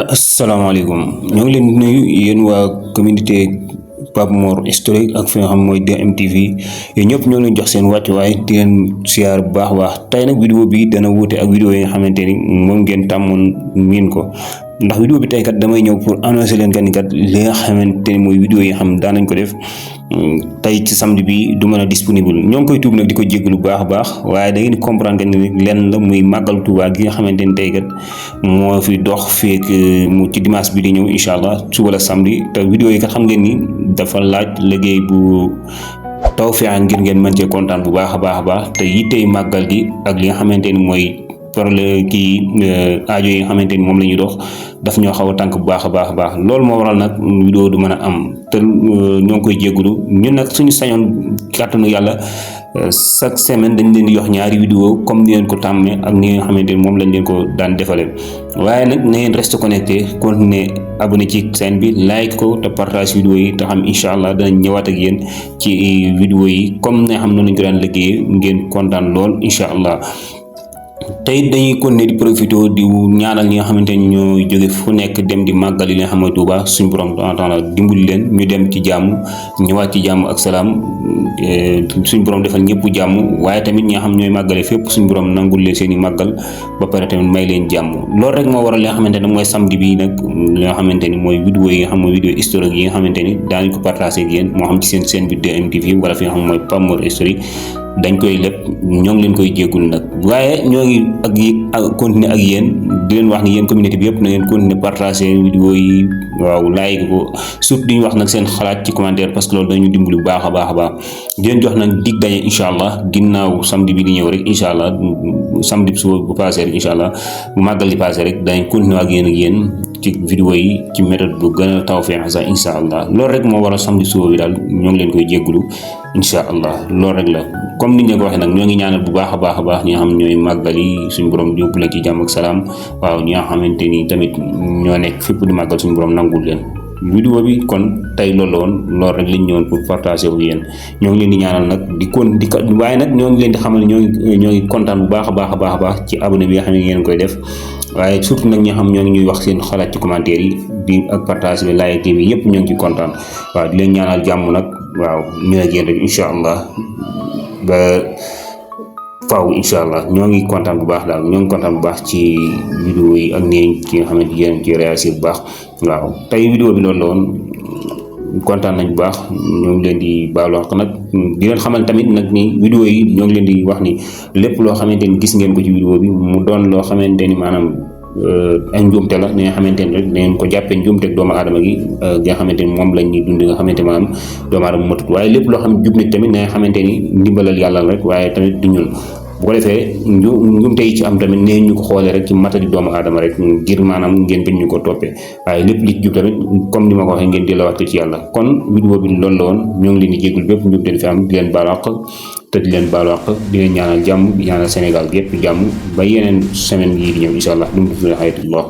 asalaamaaleykum ñoo ngi leen di nuyu yéen waa communauté Pape Mor historique ak fi nga xam mooy DMTV yéen ñëpp ñoo leen jox seen wàccuwaay di leen siyaar bu baax a baax tey nag vidéo bi dana wuute ak vidéo yi nga xamante ni moom ngeen tàmmoon miin ko ndax vidéo bi tey kat damay ñëw pour annoncer leen kat li nga xamante ni mooy vidéo yi nga xam daan nañ ko def tey ci samedi bi du mën a disponible ñoo ngi koy tuub nag di ko jéggalu baax a baax waaye da ngeen di comprendre que ni lenn la muy màggal Tuubaa gi nga xamante ni tey kat moo fi dox feek mu ci dimanche bi di ñëw incha allah suba la samedi te vidéo yi kat xam ngeen ni dafa laaj liggéey bu tawfeex ngir ngeen mën cee kontaan bu baax a baax te yittey màggal gi ak li nga xamante ni mooy problème kii aajo yi nga xamante ni moom la ñuy dox daf ñoo xaw a tànk bu baax a baax loolu moo waral nag vidéo du mën a am te ñoo ngi koy jégalu ñun nag suñu sañoon kàttanu yàlla chaque semaine dañ leen di jox ñaari vidéo comme ni ngeen ko tàmmee ak ni nga xamante ni moom lañ leen ko daan defalee waaye nag na ngeen reste connecté continuer abonné ci chaîne bi like ko te partage vidéo yi te xam incha allah danañ ñëwaat ak yéen ci vidéo yi comme nga xam noonu lañ ko daan liggéeyee ngeen kontaan lool incha allah. tey dañuy continuer di profité di ñaanal ñi nga xamante ni ñoo jóge fu nekk dem di màggal li nga xam ne Tuuba suñu borom taala dimbali leen ñu dem ci jàmm ñëwaat ci jàmm ak salaam suñu borom defal ñëpp jàmm waaye tamit ñi nga xam ñooy màggale fépp suñu borom nangul leen seen i màggal ba pare tamit may leen jàmm loolu rek moo waral li nga xamante ne mooy samedi bi nag li nga xamante ni mooy vidéo yi nga xam mooy vidéo historique yi nga xamante ni daañu ko partagé ak yéen moo xam ci seen bi DMTV wala fi nga xam mooy Pape Mor historique dañ koy lépp ñoo ngi leen koy jéggul nag waaye ñoo ngi ak continuer ak yéen di leen wax ni yéen communauté bi yëpp na ngeen continuer partager vidéo yi waaw like ko surtout di ñu wax nag seen xalaat ci commentaire parce que loolu dañu dimbali bu baax a baax di leen jox nag dig daje incha allah ginnaaw samedi bi di ñëw rek incha allah samedi bi suba bu passé rek incha allah bu màggal di passé rek dañ continuer ak yéen ci vidéo yi ci méthode bu gën a tawfeex sax incha allah loolu rek moo waral samedi suba bi daal ñoo ngi leen koy jéggulu incha allah loolu rek la comme ni ñu ko waxee nag ñoo ngi ñaanal bu baax a baax ñi nga xam ñooy màggal yi suñu borom yóbbu leen ci jàmm ak salaam waaw ñi nga xamante ni tamit ñoo nekk fépp di màggal suñu borom nangul leen vidéo bi kon tey loolu la woon loolu rek lañ ñëwoon pour partager wu yéen ñoo ngi leen di ñaanal nag waaye nag ñoo ngi leen di xamal ñoo ngi kontaan bu baax a baax ci abonné bi nga xam ne ngeen koy def waaye surtout nag ñi nga xam ñoo ngi ñuy wax seen xalaat ci commentaire yi di ak partage bi like bi yëpp ñoo ngi ci kontaan waaw di leen ñaanal jàmm nag waaw ñu ak yéen rek incha allah ba faaw incha allah ñoo ngi kontaan bu baax daal ñoo ngi kontaan bu baax ci vidéo yi ak nii ci nga xamante yéen ci réagir bu baax waaw tey vidéo bi loolu la woon kontaan nañ bu baax ñoo ngi leen di baalu wax nag di leen xamal tamit nag ni vidéo yi ñoo ngi leen di wax ni lépp loo xamante ni gis ngeen ko ci vidéo bi mu doon loo xamante ni maanaam ay njuumte la ni nga xamante ni rek dangeen ko jàppee njuumte doomu aadama gi nga xamante ni moom lañ ñuy dund nga xamante maanaam doomu aadama matut waaye lépp loo xam jub na tamit na nga xamante ni ndimbalal yàlla rek waaye tamit du ñun bu ko defee njuumte yi ci am tamit nee ñu ko xoolee rek ci matadi doomu aadama rek ngir maanaam ngeen bañ ñu ko toppee waaye lépp li ci jub tamit comme ni ma ko waxee ngeen delluwaat ko ci yàlla kon vidéo bi loolu la woon ñoo ngi leen di jéggul bépp njuumte di fi am di leen baalu àq te di leen baalu àq di leen ñaanal jàmm di ñaanal Sénégal gi yëpp jàmm ba yeneen semaine yii di ñëw incha allah lu mu def xayatullah